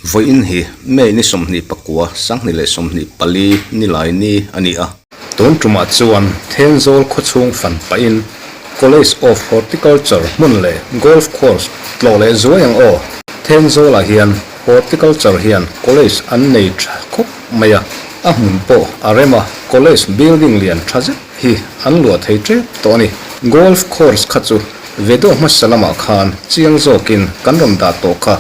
Vawiin hi May ni 24, 2024 nilai ni a ni a. Tun tumah chuan Thenzawl khawchhung fan pahin College of Horticulture hmun leh Golf Course tlawh leh zuai ang aw. Thenzawlah hian Horticulture hian College an nei tha khawp mai a, a hmun pawh a rem a, College building lian tha zet hi an luah thei tep tawh a ni. Golf Course kha chu vedo hmasa lamah khan chiang zawkin kan rawn dah tawh kha.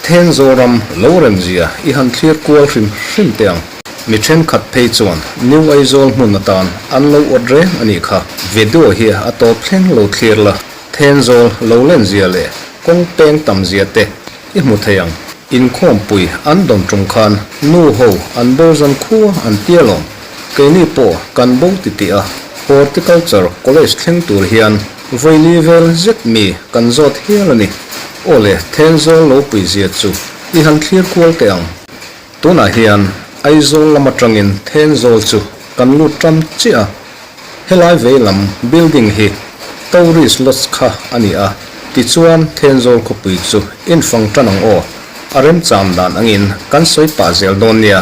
Thenzawl ram lo remzia i han thlir kual hrim hrim teh ang. Mi thenkhat phei chuan New Aizawl hmun atan an lo awt reng a nih kha. Video hi a tawp thleng lo thlir la, Thenzawl lo lenzia leh kawng peng tam zia te i hmu thei ang. Inkhawmpui an dawn tum khan nu ho an bo zan khua an tia lawm. Keini pawh kan bo ti tih a, Horticulture College thleng tur hian vawi vel zet mi kan zawt hial a ni. Aw le, Thenzawl lo pui zia chu i han thlir kual teh ang. Tunah hian Aizawl lam atangin Thenzawl chu kan lut tan chiah a, helai vei lam building hi Tourist Lodge kha a ni a, tichuan Thenzawl khawpui chu infang tan ang aw, a remcham dan angin kan sawi pah zel dawn nia.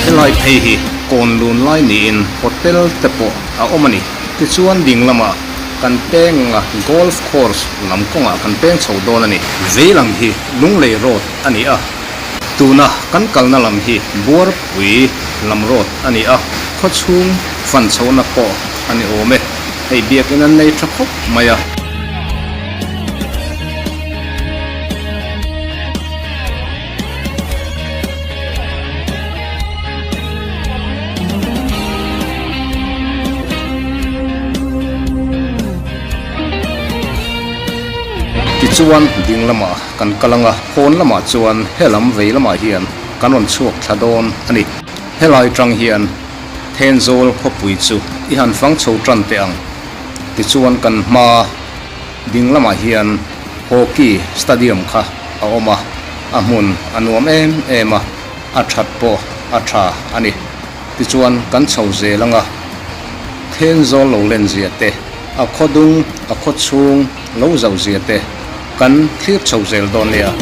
Helai phei hi kawn lun lai niin hotel te pawh a awm a ni. Tichuan ding lamah kan peng anga golf course lam kawngah kan peng chho dawn a ni. Vei lam hi Lunglei road a ni a. Tuna kan kalna lam hi Buarpui lam road a ni a, khawchhung fan chhohna pawh a ni awm e. Hei biakin an nei tha khawp mai a. Tichuan ding lamah kan kal ang a, hawn lamah chuan helam vei lamah hian kan rawn chhuak thla dawn a ni. Helai tang hian Thenzawl khawpui chu i han fang chho tan teh ang. Tichuan kan hma ding lamah hian Hockey Stadium kha a awm a, a hmun a nuam em em a, a that pawh a tha a ni. Tichuan kan chho zel ang a, Thenzawl lo len zia te, a khaw dung, a khaw chhung lo zauh zia te kan thlir chho zel dawn nia.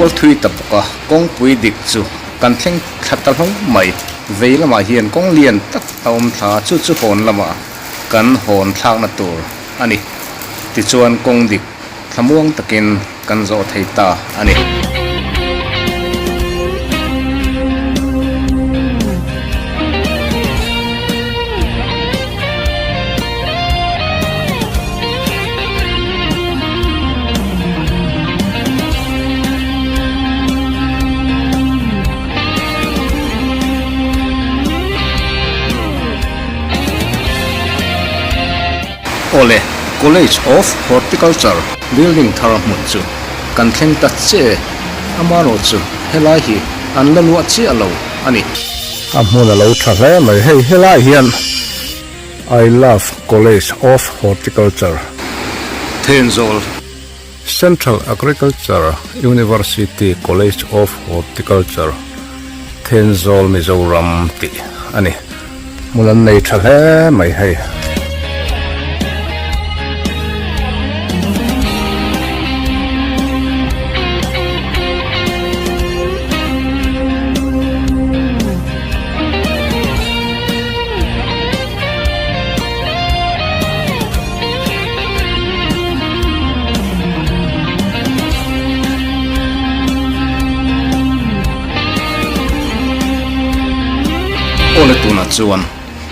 kual thui ta bawk a, kawngpui dik chu kan thleng thla ta hlauh mai. Vei lamah hian kawng lian tak a awm thla a, chu chu hawn lamah kan hawn thlakna tur a ni. Tichuan kawng dik thlamuang takin kan zawh thei ta a ni. Awle, College of Horticulture building thar hmun chu kan thleng ta che, amarawh chu helai hi an la luah chiah lo a ni. A hmun a lo tha hle mai, hei helai hian I love College of Horticulture. Thenzawl Central Agriculture University College of Horticulture, Thenzawl Mizoram tih a ni. Hmun an nei tha hle mai hei. Awle tunah chuan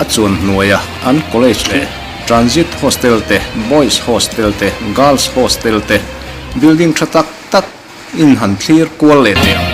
a chuan hnuaia an college leh transit hostel te, boys hostel te, girls hostel te building tha tak tak In han thlir kual leh teh ang.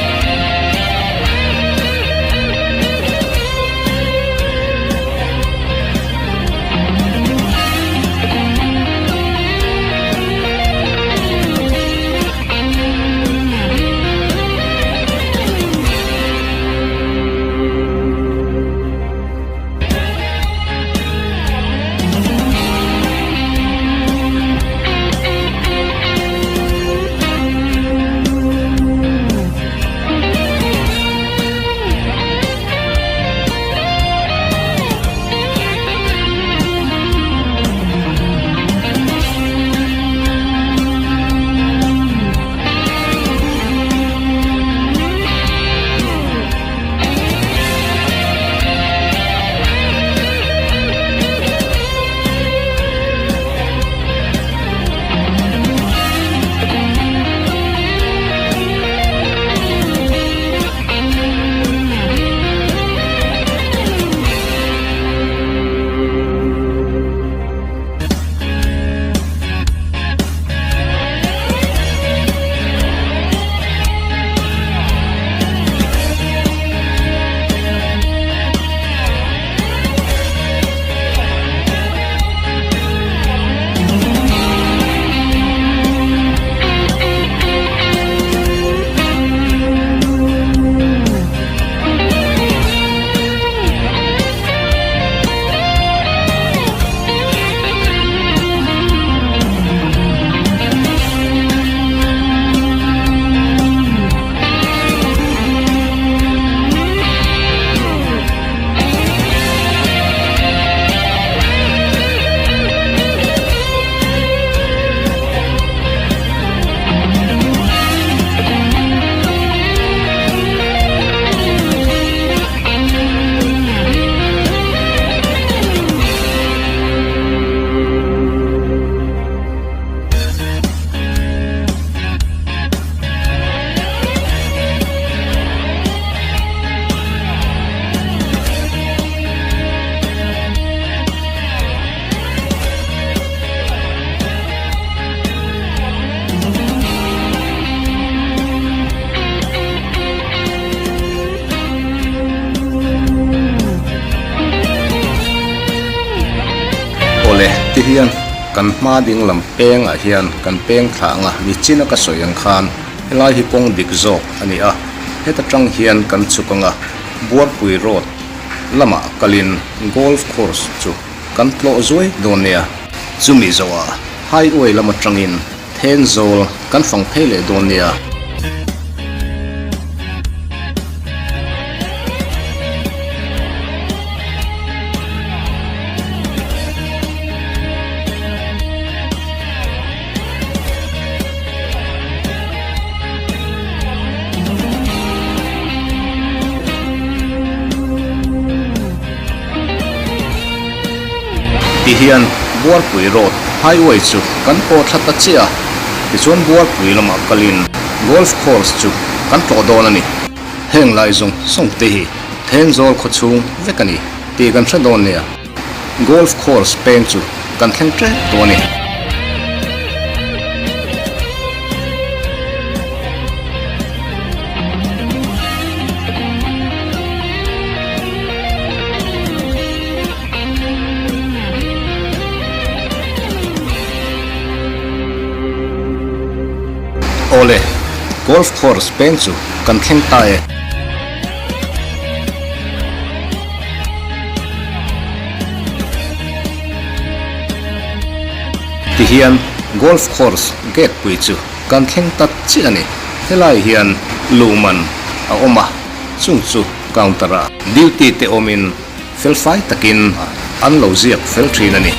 Awle, tihian kan hma ding lam pengah hian kan peng thlah ang a, nichina ka sawi ang khan helai hi kawng dik zawk a ni a, heta tang hian kan chhuk ang a, Buarpui Road lamah kalin Golf Course chu kan tlawh zuai dawn nia. Chumi zawhah Highway lam atangin Thenzawl kan fang phei leh dawn nia. Tihian Buarpui Road Highway chu kan pawh thla ta chiah a, tichuan Buarpui lamah kalin Golf Course chu kan tlawh dawn a ni. Heng lai zawng zawng te hi Thenzawl khawchhung vek a ni tih kan hre dawn nia. Golf course peng chu kan thleng tep tawh a ni. Awle, golf course peng chu kan thleng ta e. Tihian golf course gate pui chu kan thleng ta chiah a ni. Helai hian luhman a awm a, chung chu counter ah duty te awmin felfai takin an lo ziak fel thin a ni.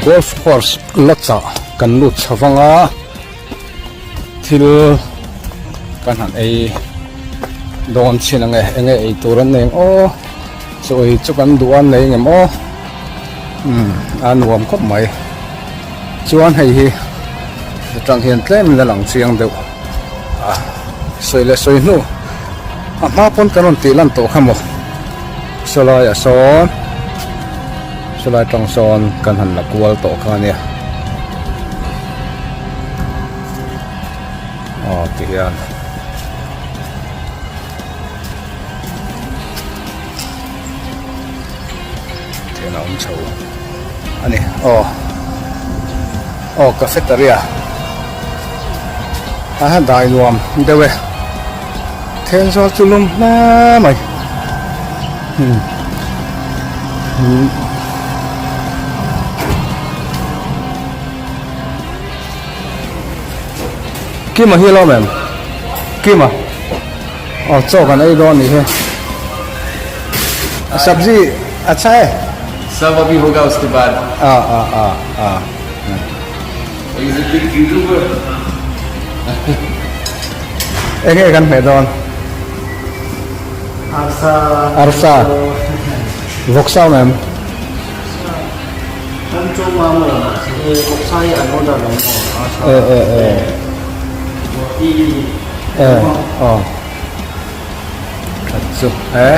Golf course la chah kan lut chho vang a thil kan han ei dawn chin ang e enge ei tur an nei ang aw chaw ei chu kan duh a an nei ang em aw umm a nuam khawp mai chuan hei hi atang hian tlem in a lang chiang deuh a sawi leh sawi hnu a hma pawn kan rawn tih lan tawh kha maw sawlai ah sawn sawlai atang sawn kan han la kual tawh kha ania aw ti hian. Thian a awm chho a ni aw aw cafeteria a ha dai nuam deuh e Thenzawl chu lum hle mai hmm hmm. Kima hi a lo awm em? Kima Aw chaw kan ei dawn nih hi. Sabzi acha e. Sab abhi hoga uske baad. A a a a. He is a big YouTuber. Enge kan hmeh dawn? Arsa. Arsa. Vawksa awm em? Kan chu ma maw e vawksa hi an order lo maw arsa. E e e. Roti. E aw. That chu e.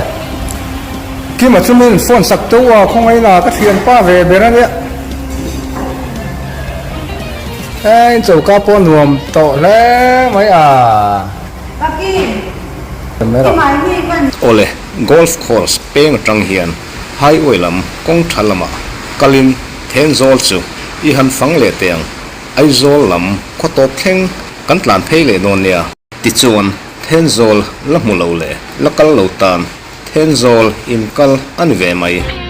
Kima chu min phone sak teuh a khawngaina ka thianpa ve ber ania. Heng choka pawh nuam tawh hle mai a. Awle, golf course peng atang hian highway lam kawng tha lamah kalin Thenzawl chu i han fang leh teh ang. Aizawl lam khaw tawp thleng kan tlan phei leh dawn nia. Tichuan, Thenzawl la hmu lo leh la kal lo tan Thenzawl in kal a ni ve mai.